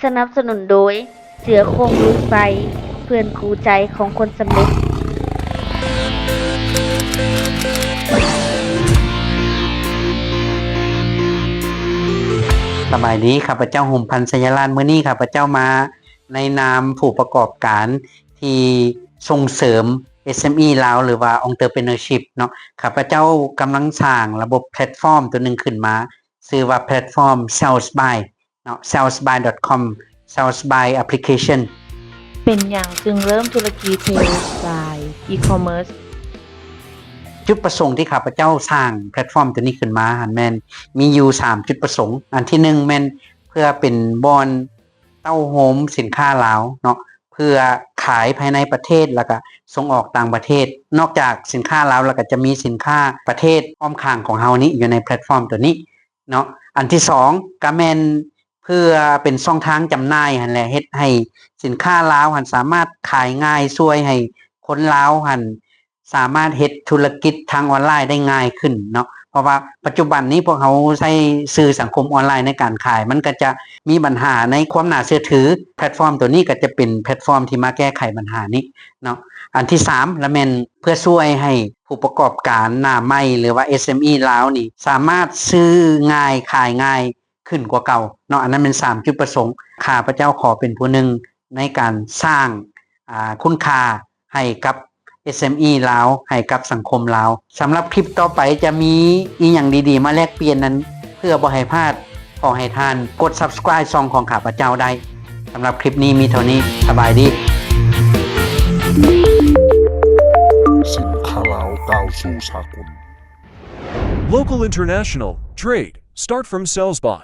ສະໜັບສະໜູນໂດຍ ເສືອໂຄ່ງລຸຍໄຟ ເພື່ອນຄູ່ໃຈຂອງຄົນສຳເລັດ. ສະບາຍດີ, ຂ້າພະເຈົ້າ ຫົມພັນ ໄຊຍະລາດ. ມື້ນີ້ຂ້າພະເຈົ້າມາໃນນາມຜູ້ປະກອບການທີ່ສົ່ງເສີມ ເອສເອັມອີ ລາວ ຫຼືວ່າ entrepreneurship ເນາະ. ຂ້າພະເຈົ້າກຳລັງສ້າງລະບົບແພລດຟອມຕົວໜຶ່ງຂຶ້ນມາ ຊື່ວ່າແພລດຟອມ Sales by ເນາະ salesby.com, Sales by Application. ເປັນຫຍັງຈຶ່ງເລີ່ມທຸລະກິດ Sales by E-commerce? ຈຸດປະສົງທີ່ຂ້າພະເຈົ້າສ້າງແພລດຟອມຕົວນີ້ຂຶ້ນມາຫັ້ນແມ່ນມີຢູ່ສາມຈຸດປະສົງ. ອັນທີໜຶ່ງແມ່ນເພື່ອເປັນບ່ອນເຕົ້າໂຮມສິນຄ້າລາວເນາະ ເພື່ອຂາຍພາຍໃນປະເທດ ແລ້ວກະສົ່ງອອກຕ່າງປະເທດ. ນອກຈາກສິນຄ້າລາວແລ້ວກະຈະມີສິນຄ້າປະເທດອ້ອມຂ້າງຂອງເຮົານີ້ຢູ່ໃນແພລດຟອມຕົວນີ້ ເນາະ. ອັນທີສອງກະແມ່ນເພື່ອເປັນຊ່ອງທາງຈຳໜ່າຍຫັ້ນແຫຼະ ເຮັດໃຫ້ສິນຄ້າລາວຫັ້ນສາມາດຂາຍງ່າຍ ຊ່ວຍໃຫ້ຄົນລາວຫັ້ນສາມາດເຮັດທຸລະກິດທາງອອນລາຍໄດ້ງ່າຍຂຶ້ນເນາະ. ເພາະວ່າປັດຈຸບັນນີ້ພວກເຮົາໃຊ້ສື່ສັງຄົມອອນລາຍໃນການຂາຍ ມັນກະຈະມີບັນຫາໃນຄວາມໜ້າເຊື່ອຖື. ແພລດຟອມໂຕນີ້ກະຈະເປັນແພລດຟອມທີ່ມາແກ້ໄຂບັນຫານີ້ເນາະ. ອັນທີສາມລະແມ່ນເພື່ອຊ່ວຍໃຫ້ ຜູ້ປະກອບການໜ້າໃໝ່ ຫຼືວ່າ ເອສເອັມອີ ລາວນີ້ ສາມາດຊື້ງ່າຍຂາຍງ່າຍຂຶ້ນກວ່າເກົ່າເນາະ. ອັນນັ້ນແມ່ນສາມຈຸດປະສົງ. ຂ້າພະເຈົ້າຂໍເປັນຜູ້ໜຶ່ງໃນການສ້າງ ອາ ຄຸນຄ່າໃຫ້ກັບ ເອສເອັມອີ ລາວ ໃຫ້ກັບສັງຄົມລາວ. ສຳລັບຄລິບຕໍ່ໄປຈະມີອີ່ຫຍັງດີໆມາແລກປ່ຽນນັ້ນ ເພື່ອບໍ່ໃຫ້ພາດ ຂໍໃຫ້ທ່ານກົດ Subscribe ຊ່ອງຂອງຂ້າພະເຈົ້າໄດ້. ສຳລັບຄລິບນີ້ມີເທົ່ານີ້. ສະບາຍດີ. ສິນຄ້າລາວກ້າວສູ່ສາກົນ. Local International Trade Start from Sales by